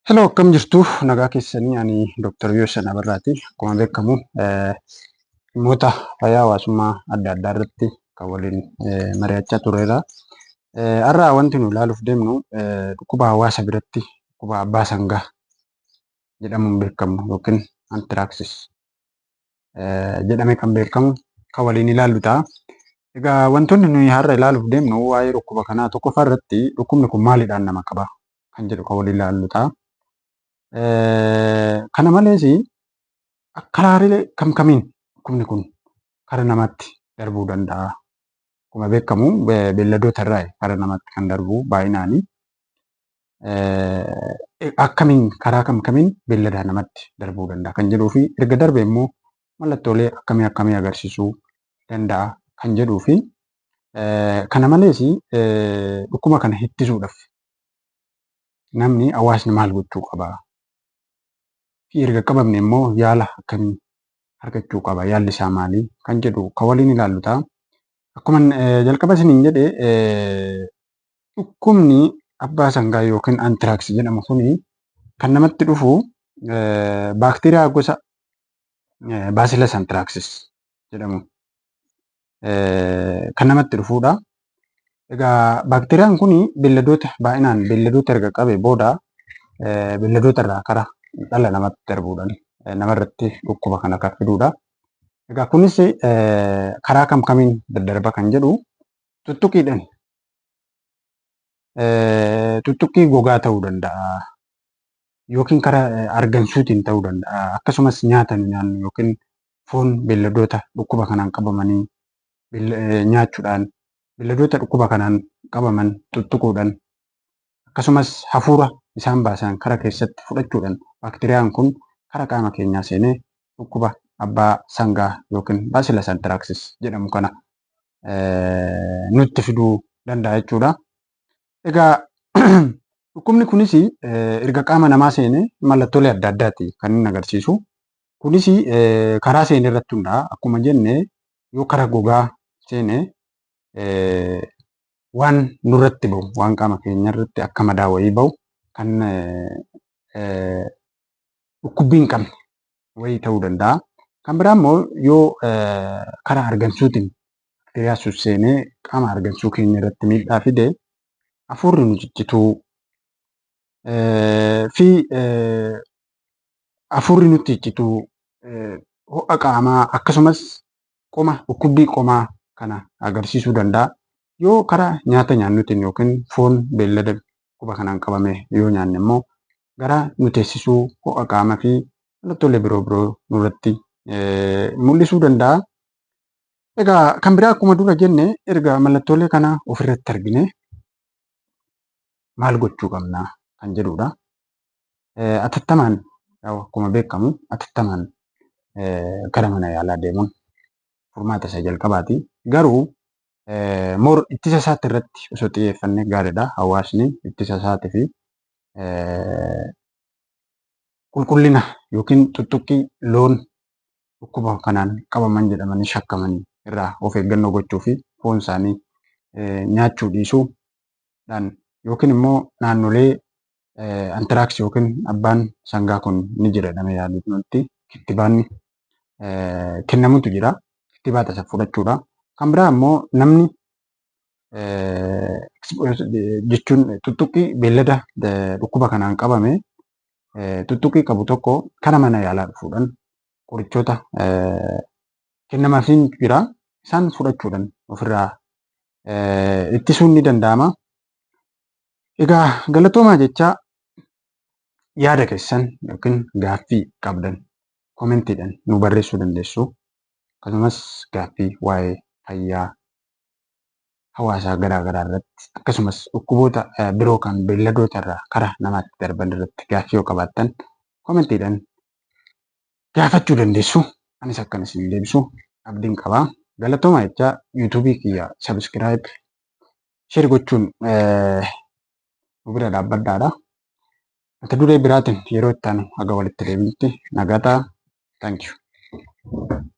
Hello, akkam jirtu? Nagaa keessanii? Ani Dr. Yooshan Abarraati. Akkuma beekamu dhimmoota fayyaa hawaasummaa adda addaa irratti kan waliin mari'achaa turreerra. Har'a wanti nu ilaaluuf deemnu dhukkuba hawaasa biratti dhukkuba abbaa sangaa jedhamuun beekamu yookiin antiraaksiis jedhamee kan beekamu kan waliin ilaallu ta'a. Egaa wantoonni nuyi har'a ilaaluuf deemnu waa'ee dhukkuba kanaa tokkoffaa irratti dhukkubni kun maaliidhaan nama qaba kan jedhu kan waliin ilaallu ta'a. Kana malees karaalee kam kamiin dhukkubni kun kara namaatti darbuu danda'a? Akkuma beekamu beelladoota irraa kara namaatti kan darbu baay'inaani. Akkamiin, karaa kam kamiin beelladaa namatti darbuu danda'a kan jedhuu fi erga darbe immoo mallattoolee akkamii akkamii agarsiisuu danda'a kan jedhuu fi kana malees dhukkuba kana ittisuudhaaf namni, hawaasni maal gochuu qaba? Fi erga qabamne immoo yaala akkamii argachuu qaba? Yaalli isaa maali? Kan jedhu kan waliin ilaallu ta'a. Akkuma jalqaba isiniin jedhe, dhukkubni abbaa sangaa yookiin antiraaksii jedhamu kuni kan namatti dhufu baakteeriyaa gosa Bacillus anthracis jedhamu kan namatti dhufudha. Egaa baakteeriyaan kun beelladoota, baay'inaan beelladoota erga qabee booda beelladoota irraa kara dhala namaatti darbuudhaan namarratti dhukkuba kana kan fidudha. Egaa kunis karaa kam kamiin daddarba kan jedhu, tuttuqiidhaan, tuttuqqii gogaa ta'uu danda'a yookiin karaa argansuutiin ta'uu danda'a, akkasumas nyaata nu nyaannu yookiin foon beelladoota dhukkuba kanaan qabamanii nyaachuudhaan, beelladoota dhukkuba kanaan qabaman tuttuquudhaan, akkasumas hafuura isaan baasan kara keessatti fudhachuudhaan baakteeriyaan kun kara qaama keenyaa seenee dhukkuba abbaa sangaa yookiin Bacillus anthracis jedhamu kana nutti fiduu danda'a jechuudha. Egaa dhukkubni kunis erga qaama namaa seenee mallattoolee adda addaati kan inni agarsiisu. Kunis karaa seene irratti hundaa'a. Akkuma jenne, yoo karaa gogaa seene waan nurratti bahu, waan qaama keenya irratti akka madaa wayii bahu kan dhukkubbii hin qabne wayii ta'uu danda'a. Kan biraa immoo yoo karaa argansuutiin baakteeriyaa sun seenee qaama argansuu keenya irratti miidhaa fide, hafuurri nu ciccituu fi hafuurri nutti ciccituu, ho'a qaamaa, akkasumas qoma, dhukkubbii qomaa kana agarsiisuu danda'a. Yoo karaa nyaata nyaannutiin yookiin foon beellada dhukkuba kanaan qabame yoo nyaanne immoo garaa nu teessisuu, ho'a qaamaa fi mallattoolee biroo biroo nurratti mul'isuu danda'a. Egaa kan biraa, akkuma dura jenne, erga mallattoolee kana ofirratti argine maal gochuu qabna kan jedhudha. Atattamaan, akkuma beekamu, atattamaan gara mana yaalaa deemuun furmaata isa jalqabaati. Garuu more ittisa isaatti irratti osoo xiyyeeffannee gaariidha. Hawaasni ittisa isaatii fi qulqullina yookiin tuttuqqii loon dhukkuba kanaan qabaman jedhamanii shakkaman irraa of eeggannoo gochuu fi foon isaanii nyaachuu dhiisuudhaan yookiin immoo naannolee antiraaksii yookiin abbaan sangaa kun ni jira jedhamee yaadamutti kittibaanni kennamutu jira. Kittibaata isa fudhachuudha. Kan biraa immoo namni jechuun tuttuqqii beellada dhukkuba kanaan qabame tuttuqqii qabu tokko kara mana yaalaa dhufuudhaan qorichoota kennamaafin jira. Isaan fudhachuudhaan ofirraa ittisuun ni danda'ama. Egaa galatoomaa jecha, yaada keessan yookiin gaaffii qabdan commentiidhaan nu barreessuu dandeessu. Akkasumas gaaffii waa'ee fayyaa hawaasaa garaa garaa irratti, akkasumas dhukkuboota biroo kan beelladoota irraa karaa namaatti darban irratti gaaffii yoo qabaattan commentiidhaan gaafachuu dandeessu. Anis akkan isin deebisu abdiin qaba. Galatoomaa jecha, YouTubeii kiyya subscribe, share gochuun nu bira dhaabbadhaadha. Mata duree biraatiin yeroo itti aanu haga walitti deebinutti nagaa ta'a. Thank you.